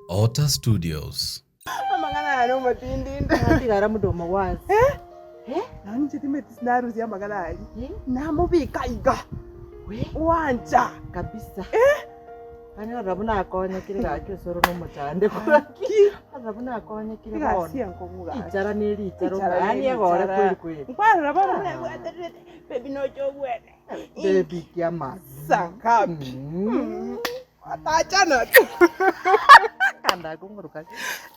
Otter Studios. Amang'ana aya nomotindinde. Natigara modomo gwansi. Eh? Nonye inche timeti sinarusia amang'ana aria. Namobika iga. Gwancha. Kabisa. Yaani rora buna akonyekire gaki osoro na omochande Ki? Rora buna akonyekire Egasi bono. enkong'u gaki. Richara ne richara Richara ne yaani egore richara. kweri kweri. Nkwarora bono buna ebwatererete baby noche obwene. Baby kiama. Sangapi. Mm. Atachana tu. Kanda akong'uruka.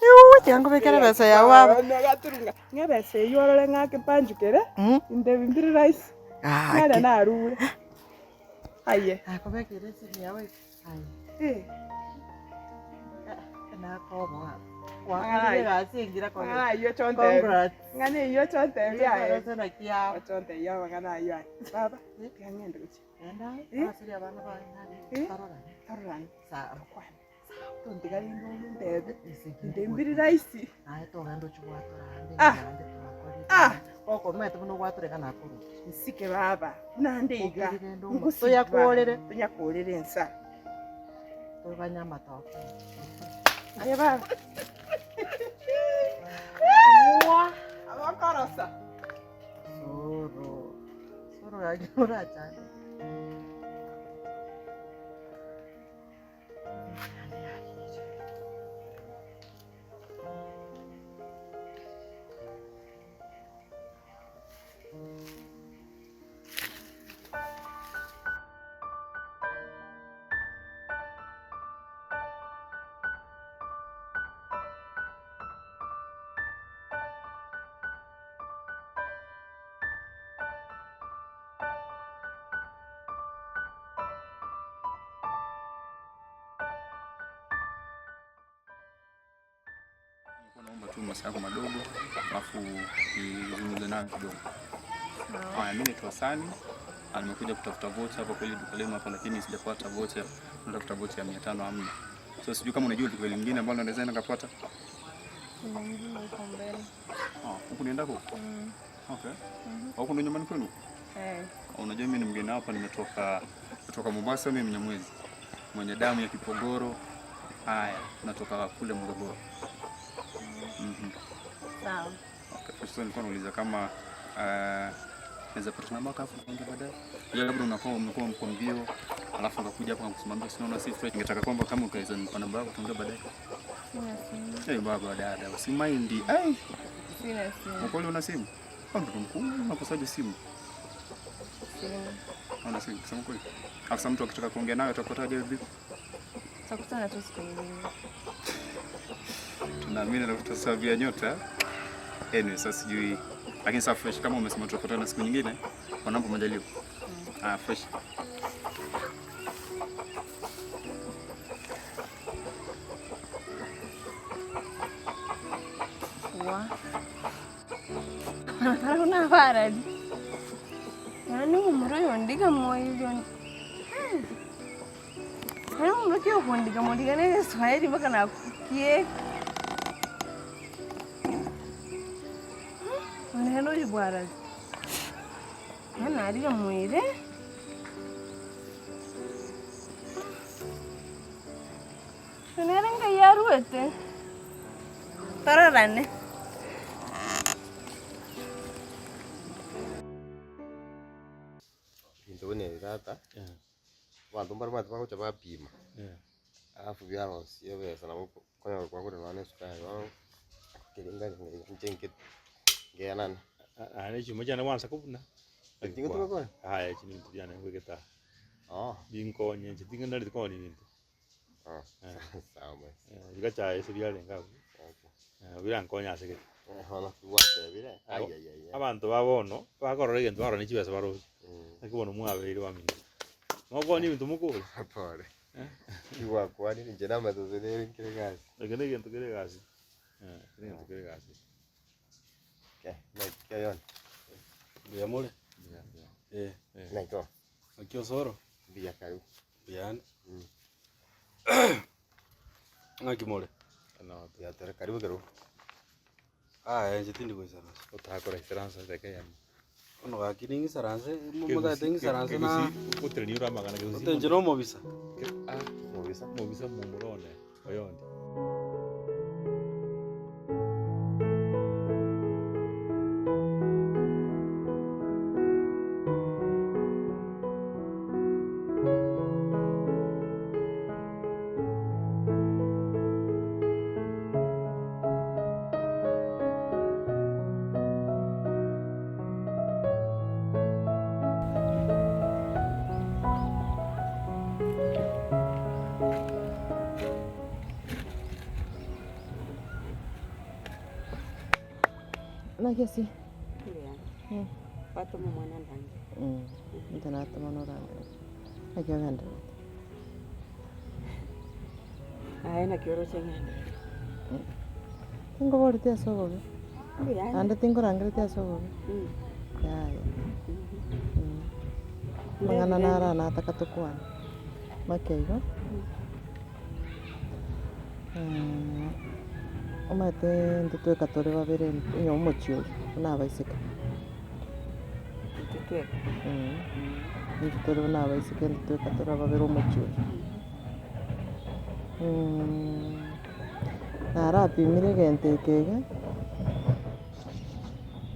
Yuuu tiga nkobekere ebesa yago baba. Nagaturunga. Ng'a ebesa eywo orore ng'ake mpanchukere, Mm. inde mbire rahisi. Nare Gaki. narure. Aye. Nakobekere esimi yago iga. Aye. Eh. Nakoboa. Gwakorire egasi engiya Ng'ana aywo ochontebi. Congrats. Ng'ana eywo ochontebi aye. Ase naki yao. Ochontebi amang'ana aywo aye. Baba, tiga ng'ende gochia. Genda Eh? ase abana baye nani Eh? tarorane. Tororane. Sawa. Tokwane. Tontiga rende ontebe. Ase Inde mbire rahisi. Naye togenda ochie gwatora ande Ah. naende twakorire. Ah. Okomanyete buna ogwatora iga nakorwa. Nsike baba, buna nde iga. Okiri rende omo- Ngosikwa. Toyakorere. Tonyakorere ensa. Toganye amatoke. Aye baba. Abakorosa. Soro. Soro gaki orachande. Nilikuwa naomba tu masaa yako madogo alafu nizungumze nawe kidogo. Haya, mimi naitwa Hasani. Ah, Nimekuja kutafuta vocha hapa kweli duka lenu hapa, lakini sijapata vocha. Natafuta vocha ya 500 hamna. So sijui kama unajua duka lingine ambalo naweza nikapata. Kuna ingine huko mbele. Ah, huku niendako? Okay. Huku ndo nyumbani kwenu? Eh, Ah, Unajua mimi ni mgeni hapa, nimetoka kutoka Mombasa, mimi Mnyamwezi. Mwenye damu ya Kipogoro. Haya, natoka kule Morogoro. Mhm. sawa. Okay, sasa nilikuwa nauliza kama uh, naweza pata namba yako alafu tuongee baadaye. Ila labda unakuwa umekuwa mko mbio, alafu nikakuja hapa nikakusimamia, si unaona si fresh. Ningetaka kwamba kama ukaweza nipa namba yako tuongee baadaye. Sina simu. Eh, baba dada, usimaindi. Ai, Sina simu. ukweli una simu? Kama mtoto mkubwa unakosaje simu? Sina. Una simu kusema kweli. Afisa mtu akitaka kuongea nawe atakupataje vipi? Tutakutana tu siku nyingine. Tunaamini na kutasabia nyota. Anyway, sasa sijui lakini sasa fresh kama umesema tutakutana siku nyingine, panapo majaliwa. Ah, fresh. Wa. Barabara barari. Yaani omomura oyo ondiga moyo. Yaani omomura ki okondiga mondiga na egeswahili mpaka nakukieka. Bono rende oyo bwarari. Yaani narire moire. Oyo nere ngai aruete. Tororane. Ebinto buna ebi tata, abanto mbare omanyete bagocha bapima, alafu biarosia ebesa nabo okonyora kwagora nonya na esukari bono keringani inche nke nkenane. Aye ne chiuma chiane gwansa kobuna. Eki ngotuka kore? Aye echi nebinto biane nkoigete aa. Oo. Binkonye inche tingenareti koonia ebinto. Ah, sawa basi. Bigacha ase biarenge abwo. Okay. Birankonye ase gete. Bono gwatebire, ai ai ai ai. Abanto ba bono, bakorora egento barora ne chibesa baroche. Naki bono mwabeire bamino. Mokoonia ebinto mokore. Pole. Igwakwanire inche namatoto nere nkere egasi. Eke negento kere egasi, eke negento kere egasi. Ke, naki keyoni. Mbuya more? Mbuya mbuya. Eh. Naki oo. Naki osoro? Mbuya karibu. Mbuyande. Ng'aki more? Mbuya tore karibu karibu. Aye inche tindi goisaransa. Otakora isaransa edageka eyemo. Bono gaki ning'isaranse, motagete ng'isaranse na Ogoterania ore amang'ana ote inche na omobisa. Ah, Omobisa. omobisa momura one, oyondi. Naki ase? Mbuya. Gwatoma omwana ndange. Inche natoma norangereria. Naki ogendererete? Aye naki oroche ng'enderere? Tinkoboreti ase obobe, Mbuya ande. naende tinkorangereti ase obobe, yaya. Amang'ana naro aa nataka tokwane, make igo. Omanyete intwe tweka tore babere onye omochie oyo buna abaiseke. Intwe tweka. Intwe tore buna abaiseke intwe tweka tore babere omochie oyo. Narapimire egento eke iga,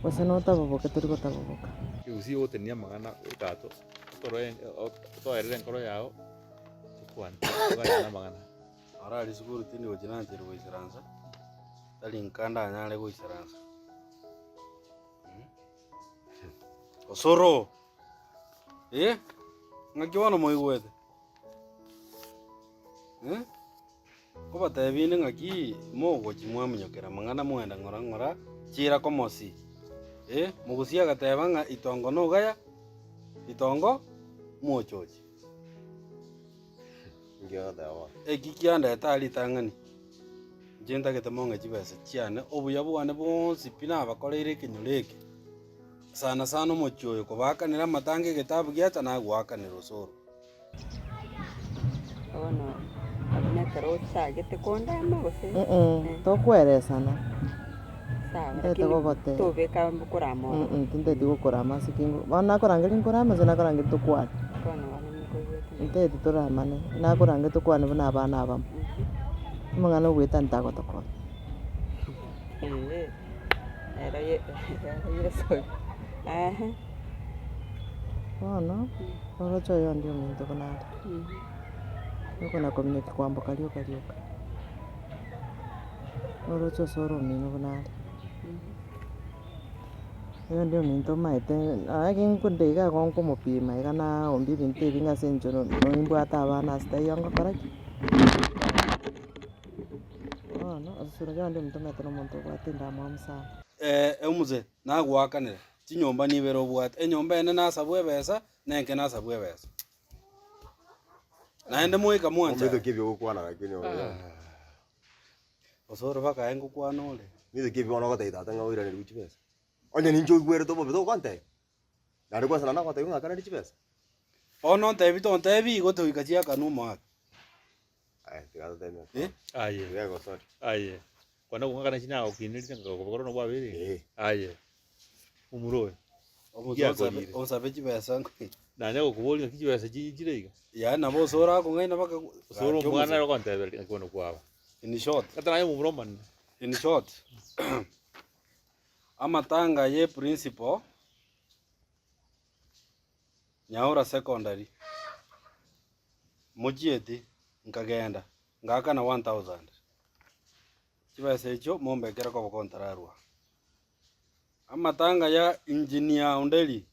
gose notaboboke tori gotaboboka. Gose ogotenenia amang'ana otato otoroe otoerere enkoro yao. Tokwane, togayane amang'ana. Ore aria sukuru tindi gochia nancherwa goisaransa, tari nka ndanyare goisaransa. Osoro! Eh, ng'aki bono moigwete? Eh, nkobatebia inde ng'aki mogochia mwaminyokera amang'ana mwenda ng'ora ng'ora, chiira komosi. Eh, mogusia agateba ng'a itongo nogaya, itongo mochochi. Eki kiandete aa ritang'ani, inche ntagete mong'e chibesa chiane, obuya bwane bwonsi pi nabakoreire ekenyoro eke, sana sana omochie oyo kobaakanera amatanga egetabu giacha nagoakanera osoro. Bono buna ekero ochagete kondama gose Tokoeresana. Sawa, Ntagete lakini gogotebia. tobeka korama ororo. Tintageti gokorama ase ki bono nakorangeria nkorame gose nakorangeria tokwane. Bono bono nkoigwete. Ntagete toramane, nakorangeria tokwane buna abana abamo. Amang'ana ogoeta ntagotokonya. Eeh, ero ye ero yeso ehe. Bono, oroche oyondi ominto buna are, okona kominyokia kwamboka rioka rioka. Oroche ase ore omino buna are. Oyondi ominto omaete nonya ki nkonde iga igo nkomopima iga naombia ebinto ebi ng'a ase eng'encho nimbwate abana ase taiyo ngokora ki? Bono, ase oyondi ominto omanyete na omonto obwate endamwamu sana. Omuse, nagoakanere, chinyomba nibere obwate, enyomba ene nasabwe ebesa, na enke nasabwe ebesa. Naende moika mwanchane. Omanyete ki ebiogokwana lakini oyo. Osoro baka aye ngokwana ore. Omanyete ki ebi bono ogotebia tata ng'a oiranerigwe chibesa. Onye ninche oigwerete obobe togontebia? Naende kwanza naende nagotebia ng'a akaneri chibesa. Bono ontebi tontebi igo toika chiakanwa omoaka. Aye tiga toteme. Eh? Aye. Tiga egosori. Aye. Kwana kong'akana chinagokineria ngakobokora nobwabere. Eh. Aye. Omura oyo. Omonto Giakorire. onsabe onsabe chibesa ng'o- Nanya gokoboria ng'aki chibesa chi chire iga. Yaani nabo ase orakong'aina mpaka Osoro gaki omwana omose. ere ogontebereria ng'aki bono kwaba. In short. Kata naye omomura omonene. In short, amatanga ye principal Nyaura secondary, mochieti nkagenda ngaakana 1000. Chibesa echio mombekere koboko ntararwa. Amatanga ya Engineer Onderi,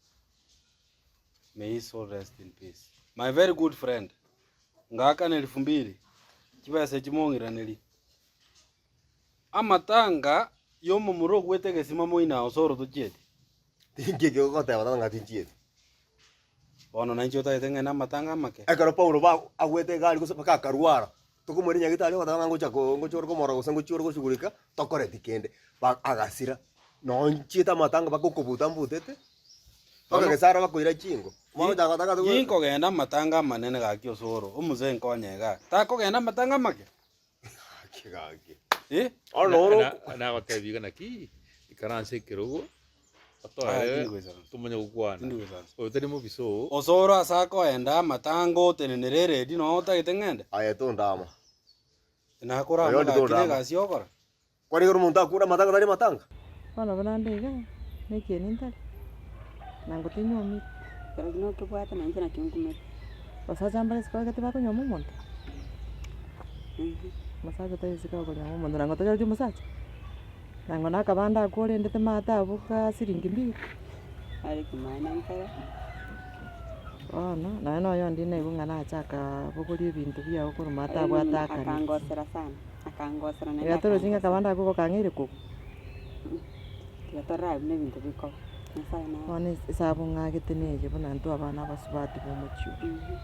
may his soul rest in peace, my very good friend, ngaakana elfu mbili, chibesa echi mong'iraneri. Amatanga y'omomura ogwete egesima moino ase orotochieti. Tinki ekio ogoteba tata ng'a tinchieti. Bono nainche otagete ng'ende amatanga amake? Ekero Paulo ba agwete egari gose mpaka akarwara, tokomoira nyagetari ogoteba ng'a ngocha ko ngocha ore komorora gose ngochia ore goshughulika, tokoreti kende. Ba agasira, nonchiete amatanga mpaka okobuta mbutete, mpaka Bono- gesara bakoira chingo. Omwana ocha gotaka togo Ginkogenda amatanga amanene gaki osoro, omosee nkonye igaa, takogenda amatanga amake? Gaki gaki. Eh? Bono noro Nagotebia iga naki, ikaransa ekerogo, Aya, otoerere, tindi goisaransa. tomanye gokwana. Tindi goisaransa. Oyo tari mobisa oo. Osoro ase akoenda amatanga otenenere eredi noo otagete ng'ende? Aye tondama. Nakorama Oyondi gaki tondama. negasi ogokora. Kwani ekero omonto akure amatanga tari amatanga? Bono buna nde iga, nekieni ntari, na ngotinyuomire. Ekero nokebwate na inche nakio nkumete. Abasacha mbare isiko iga tibakonyuoma omonto? Omosacha tari isiko okonyuoma omonto nang'o otanyoreti omosacha? Nang'o na akabande akwo orendete maate abwo ka siringi mbili. Are komanya nkare. Bono, nonye na oyondi naigwe ng'a nache akabogoria ebinto biago korwa maate abwate akaneti. Akangosera sana, akangosera naende Iga torochi ng'a akangosera. akabande akwo gokang'eire kobua. Tiga torore buna ebinto bikoba. Nyasaye nare. Bono esabu ng'agete neye buna intwe abana abasubati b'omochie oyo.